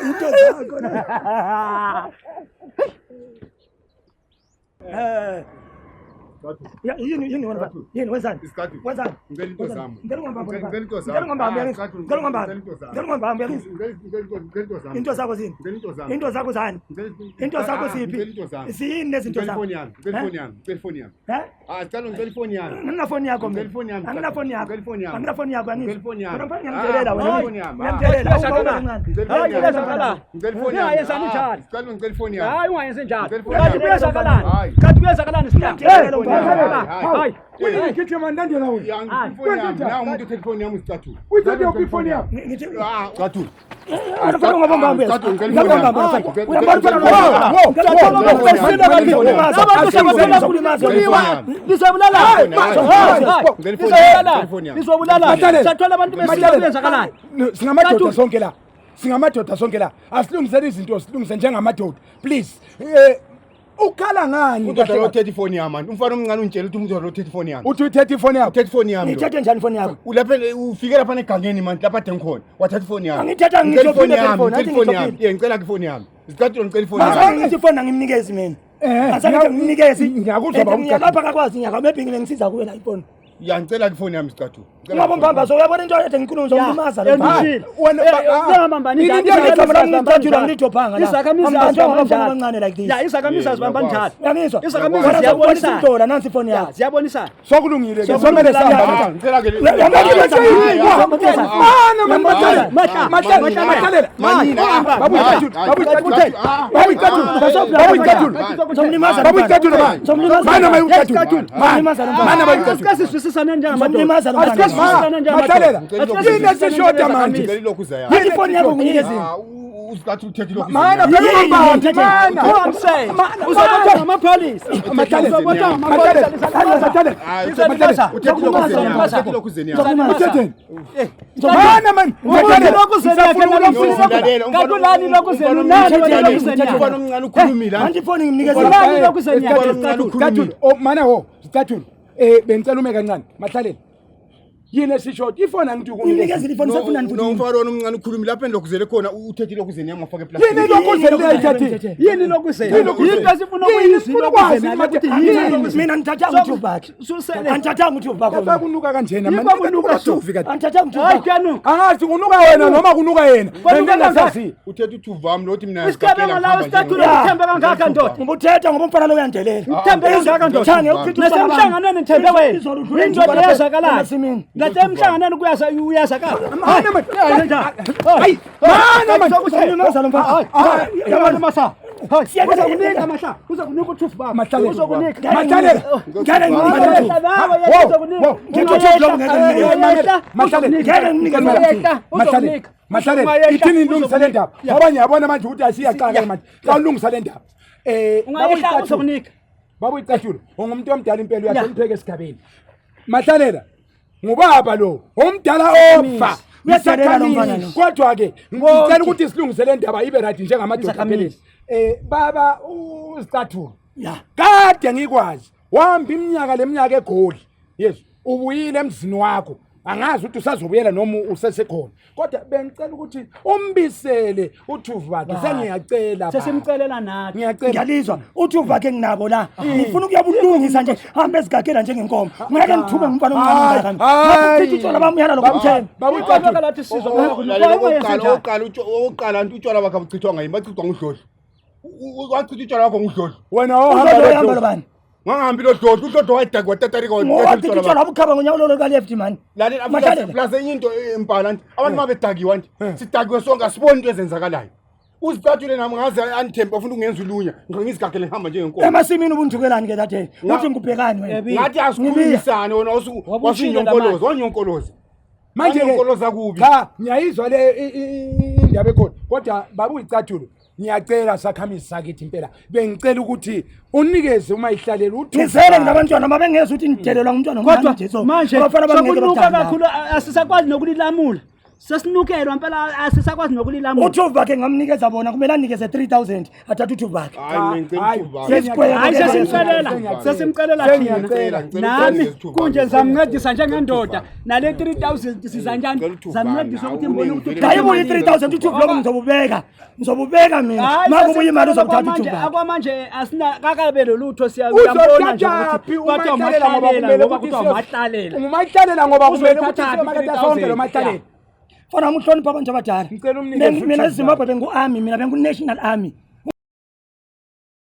Into zakho. Eh. Ya yini yini wena? Yini wenzani? Isikhathi. Wenzani? Ngicela into zami. Ngicela ungambambi. Ngicela into zami. Ngicela ungambambi. Ah, Ngicela ungambambi. Ngicela into zami. Ngicela ungambambi. Ngicela ngicela into zami. Into zakho zini? Ngicela into zami. Into zakho zani? Ngicela- Into zakho Ah, ziphi? Ngicela into zami. Ziyini lezinto Ngicela zakho? ifoni yami. Ngicela ifoni yami. Ngicela ifoni yami. Eh? Ah, sicela ngicela ifoni yami. Angina phone yakho mina. Ngicela ifoni yami. Angina phone yakho. Ngicela ifoni yami. Angina phone yakho angithi. Ngicela ifoni yami. Wena mfana ngiyamdelela Ah, wena. ngicela ifoni yami. Ah. Ngiyamdelela. Hayi, Ngicela ifoni yami. kuyezakalani. Ngicela ifoni yami. Ningayenzi Ah, njalo. Sicela ngicela ifoni yami. Hayi ungayenzi njalo. Ngicela ifoni Kanti yami. kuyezakalani? Hayi. Kanti kuyezakalani sila? Ngiyamdelela mfana. Hayi. Hayi. Gijima ndandela wena. Ya, ngicela ifoni yami. Na umuntu uthethe ifoni yami usicathulo. Uyithathe yophi ifoni yakho? Ngithi Ah, cathulo. wena mfana ungabambambi. Cathulo, ngicela ifoni yami. Ungabambambi. Ngicela- Uyambona mfana Wo, Sathola abantu besila kuyenzakalani? Singamadoda sonke la. Singamadoda sonke la. Asilungiseni izinto silungise njengamadoda. Please. Eh ukhala ngani? Umuntu kahle lo uthethe ifoni yami manje. Umfana omncane ungitshela ukuthi umuntu lo uthethe ifoni yami. Uthi uyithethe ifoni yakho. Uthethe ifoni yami. lo. Ngithethe njani ifoni yakho? Ulapha ufike lapha egangeni manje lapha ade ngikhona. Wathatha ifoni yami. Angithathanga, Ngicela ifoni ngithophile yami, phela ifoni, ngicela ifoni yami. angithophile. Yeah, ngicela ifoni yami. Isicathulo ngicela ifoni Mazange yami. ngithi ifoni angimnikezi mina. Eh, Azange ngithi ngimnikezi. ngiyakuzwa baba Ngiyalapha akakwazi ngiyaka maybe ngingisiza kuwe la ifoni. Ya, ngicela ifoni yami isicathulo. Ngicela Ungabo ifoni. mbamba so uyabona into ethe ngikhuluma ngizomlimaza lo mfana. Ngishilo. Wena Ungabambani Yini njalo. into Igama lami Izakamizi ngicathulo angilidobhanga la. Izakamizi Ambanjwa azibamba ngabafana njalo. abancane like this. Ya, izakamizi Yeah, azibamba ngiyakwazi. njalo. Uyangizwa? Izakamizi Wena uzokubonisa ziyabonisana. indoda nansi ifoni Ya, yakho. ziyabonisana. Sokulungile ke. Sokulungile. Somele sihamba. Ah, ngicela ke. Mana man mathalela. Mahla, Mathalela, mahla, mathalela. Manina. Babu icathulo, babu icathulo. Babu icathulo. Babu icathulo. Ngizomlimaza lo Babu mfana. icathulo man. Ngizomlimaza lo Mana mfana. mayu icathulo. Ngizomlimaza lo mfana. Mana mayu icathulo. Asike sizwisisane njengamadoda. Ngizomlimaza lo mfana. Asike sizwisisane njengamadoda. Mathalela. Asike Yini esishoda manje? Ngicela ilokhu zayami. Ngathi ifoni yakho nginikezini. Ah, usicathulo uthethe ilokhu. Mana zayami. phela ungabambi, mana. Who I'm saying? Uzobotshwa ngamapholisa. Mathalela. Uzobotshwa Mathalela. ngamapholisa. Mathalela. Ah, Mathalela. uthethe ilokhu zayami. Uthethe ilokhu zayami. Uthetheni? Mana man. Umuntu lokhu zeni yakhe nalokhu Lalela, umfana- Kanti ulani lokhu zeni unani wena lokhu zeni yakhe? Umfana omncane ukhulumile. Manje ifoni ngimnikeza. Ulani lokhu zeni yakhe? Icathulo. Oh mana ho, icathulo. Eh bengicela ume kancane. Mahlalela. Yini esishoda? Ifoni angithi ukunikeza. Ngimnikezile ifoni sefunani No, futhi. umfana wona omncane ukhulumile lapha endilokhuzele khona uthethe ilokhu zeni yami wafaka eplastic. Yini lokhu zeni leyithathile? Yini lokhu zeni? Yini lokhu zeni? Yinto esifuna Yini ukuyizwa sifuna lokhu ukwazi zeni manje? ukuthi yini lokhu zeni? Mina ngithathanga uthuva bakhe. Susele. Angithathanga uthuva bakho. Lapha kunuka kanjena Yikho kunuka so. Utuvi kade. Angithathanga uthuva Hayi bakho. kuyanuka. Angazi kunuka wena noma kunuka yena. Kunuka Bengingasazi. Uthethe uthuva wami lothi mina Isigebengu lawo sicathulo Ya. uthembe kangaka ndoda. Ngoba uthetha ngoba umfana lo uyandelela. Uthembe kangaka ndoda. Thane uphitha umfana wami. Nasemhlanganweni ngithembe wena. Izolo udlula Indoda lapha eyazakalayo. emasimini. Nasemhlanganweni uyazakala. Mana man. Hayi. Mana man. Ngizomlimaza lo mfana. Yabona masa. Hayi, Siyakwenza uzokunika mahla. Uzokunika uthufu bakho. Mahlalela. Uzokunika. Mahlalela. Ngeke nginike Uyehla uthuva. nawe, Wo, yehla uzokunika. wo. Ngeke uthuva lo ngeke nginike. Uyehla, Mahlalela. Ngeke nginike Uyehla, Mahlalela. uzokunika. Mahlalela. Ungayehla, Ithini ilungisa le uzokunika. ndaba? Ngoba ngiyabona manje ukuthi asiyaqala manje. Xa ulungisa le ndaba. Eh Ungayehla uzokunika. Babu icathulo. Ungumuntu omdala impela uyahlonipheka esigabeni. Mahlalela. Ngubaba lo, umdala ofa. Uyadelela lo mfana lo. Kodwa ke ngicela ukuthi silungise le ndaba ibe right njengamadoda Izakhamizi. phela. Eh baba usicathulo. Ya. Kade ngikwazi. Wahamba iminyaka leminyaka eGoli. Yes, ubuyile emzini wakho. Angazi ukuthi usazobuyela noma usesekhona. Kodwa bengicela ukuthi umbisele uthuvu wakhe. Sengiyacela. baba. Sesimcelela nathi. Ngiyacela. Ngiyalizwa uthuva bakhe nginabo la. Ngifuna ukuyabulungisa nje hambe ezigagela njengenkomo. Ngeke ngithume ngumfana omncane kangaka. Hayi. Ngapha utshwala bami uyala lokho Baba Iqhamuka ucathulo. lathi sizwa Lalela, okokuqala okokuqala okokuqala nto utshwala bakhe abuchithwanga yimi bachithwa ngudlodlo. Wachitha utshwala bakho ngudlodlo. Wena ohamba Uzohamba lodwa. lo bani? Ngangahambi lodlodlo, udlodlo wadakwa watatarika Ngoba utshwala bukhaba ngonyawo lolo ka left man. Lalela Mahlalela. plus enye into empala nti abantu mabedakiwa nti sidakiwe sonke asiboni into ezenzakalayo. Uzicathule nami ngaze andithembe afuna ukungenza ulunya ngizigagele ngihamba njengenkomo. Emasimini ubunjukelani ke that day? Uthi ngubhekani wena? Ngathi asikhulumisane wena Wabushile wasunyonkonoza wanyonkoloza. Manje ke Wanyonkoloza kubi. Cha, ngiyayizwa le indaba ekhona. Kodwa baba uyicathulo. Ngiyacela sakhamisi sakithi impela. Bengicela ukuthi unikeze uma ihlalela uthuvu. Ngizele nginabantwana mabengezwa ukuthi ngidelelwa ngumntwana Kodwa omncane nje so. manje Abafana bami ngeke sokunuka bakuthande. kakhulu asisakwazi nokulilamula. Sesinukelwa mpela, asisakwazi nokulilamula. Uthuvi bakhe ngamnikeza bona, kumele anikeze 3000, athathe uthuvi bakhe. Hayi, mina ngicela Hayi, uthuvi bakhe. Sesikwele. Hayi, sesimcelela, Sengiyacela. sesimcelela thina. Sengiyacela, ngicela Nami uthuvi bakhe. kunje ngizamncedisa njengendoda nale 3000 siza njani, Ngicela uthuvi zamncedisa bakhe. ukuthi ngibone ukuthi Kayibuyi i-3000, uthuvi lokho ngizobubeka, ngizobubeka mina. Hayi, Ma kubuya imali sesimcelela. uzobuthatha uthuvi Okwamanje- bakhe. Okwamanje asina kakabele lutho, siyambona nje Uzothathaphi ukuthi kwathiwa umahlalela ngoba umahlalela, kumele ngoba ukuthi kuthiwa umahlalela. umahlalela ngoba kumele ukuthi Uzothathaphi siyomaketha sonke lo 3000? mahlalela. Fana uhlonipha abantu abadala. Ngicela umnikeze Mina uthuvi eZimbabwe bengu-army, mina bengu-national army.